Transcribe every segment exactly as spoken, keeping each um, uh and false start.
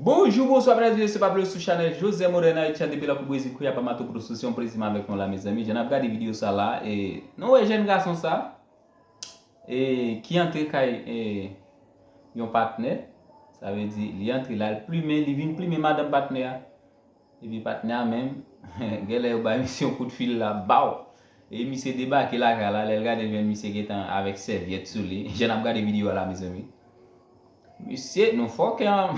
Bonjou, bonswa, medam e mesye, se Pablo sou chanèl José Moderne Haitian depi Lakou Brezil, Cuiabá, Mato Grosso, se yon plezi m avèk nou la, mezanmi. Jan n ap gade videyo sa la, e nou wè jèn gason sa, e ki antre kay, e yon patnè, sa vle di, li antre la, li plimen, li vin plimen madanm patnè a. Epi patnè a menm, genlè yo bay misye yon kout fil la, baw! E misye debake lakay la, lè l gade l jwenn misye gentan avèk sèvyèt sou li. Jan n ap gade videyo a la, mezanmi. Misye, nou fòkè an.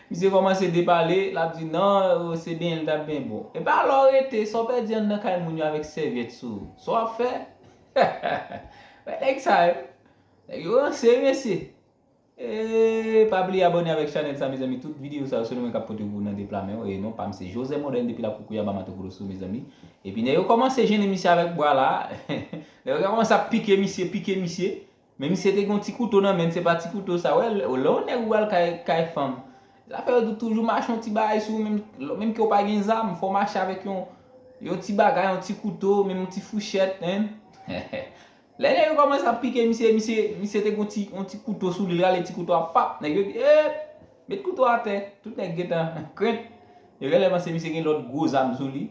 Misye kòmanse depale, l ap di, "Non, se benyen l t ap benyen." Bon, e pa lè w rete, sa w pèdi anndan kay moun yo avèk sèvyèt sou ou? Sa w ap fè? Wè nèg sa yo. Nèg yo ranse, mesye. E pa bliye abòne avèk chanèl sa, mezanmi. Tout videyo sa yo, se nou menm k ap pote pou nou nan de pla men yo. E non pa m, se José Moderne depi Lakou Cuiabá, Mato Grosso, mezanmi. Epi nèg yo kòmanse jennen misye avèk bwa la. Nèg yo kòmanse ap pike misye, pike misye. Men misye te gen yon ti kouto nan men l, se pa ti kouto sa. Wè, lè yon nèg ou al kay, kay fanm, zafè yo di toujou mache yon ti bagay sou ou, menm, menm ke w pa gen zam, fò w mache avèk yon, yon ti bagay, yon ti kouto, menm yon ti fouchèt, en. Lè nèg yo kòmanse ap pike misye, misye, misye te gen yon ti, yon ti kouto sou li, l rale ti kouto a, pap, nèg yo di, "Ep, met kouto atè." Tout nèg gentan krent. Yo genlè panse misye gen lòt gwo zam sou li.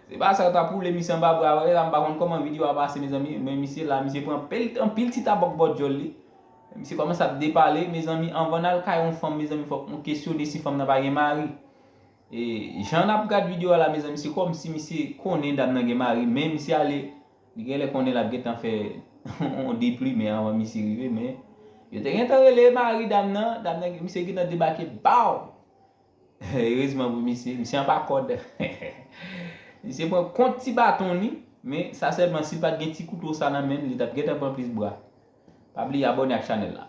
Se pa sa, yo t ap woule misye anba bra, wè, m pa konn kòman videyo a pase, mezanmi, men misye la, misye pran anpil, anpil ti tabòk bò dyòl li. Misye kòmanse ap depale, mezanmi, anvan n al kay yon fanm, mezanmi, fòk nou kesyone si fanm nan pa gen mari. E jan n ap gad videyo a la, mezanmi, se kòmsi misye konnen dam nan gen mari, men misye ale, li genlè konnen l ap gentan fè yon deplimen anvan misye rive, men yo te gentan rele mari dam nan, dam nan, misye gentan debake, baw! Erezman pou misye, misye anba kòd. Misye pran kont ti baton li, men sa sèlman, si l pa t gen ti kouto sa nan men l, li t ap gentan pran plis bra. Pa bliye abòne ak chanèl la.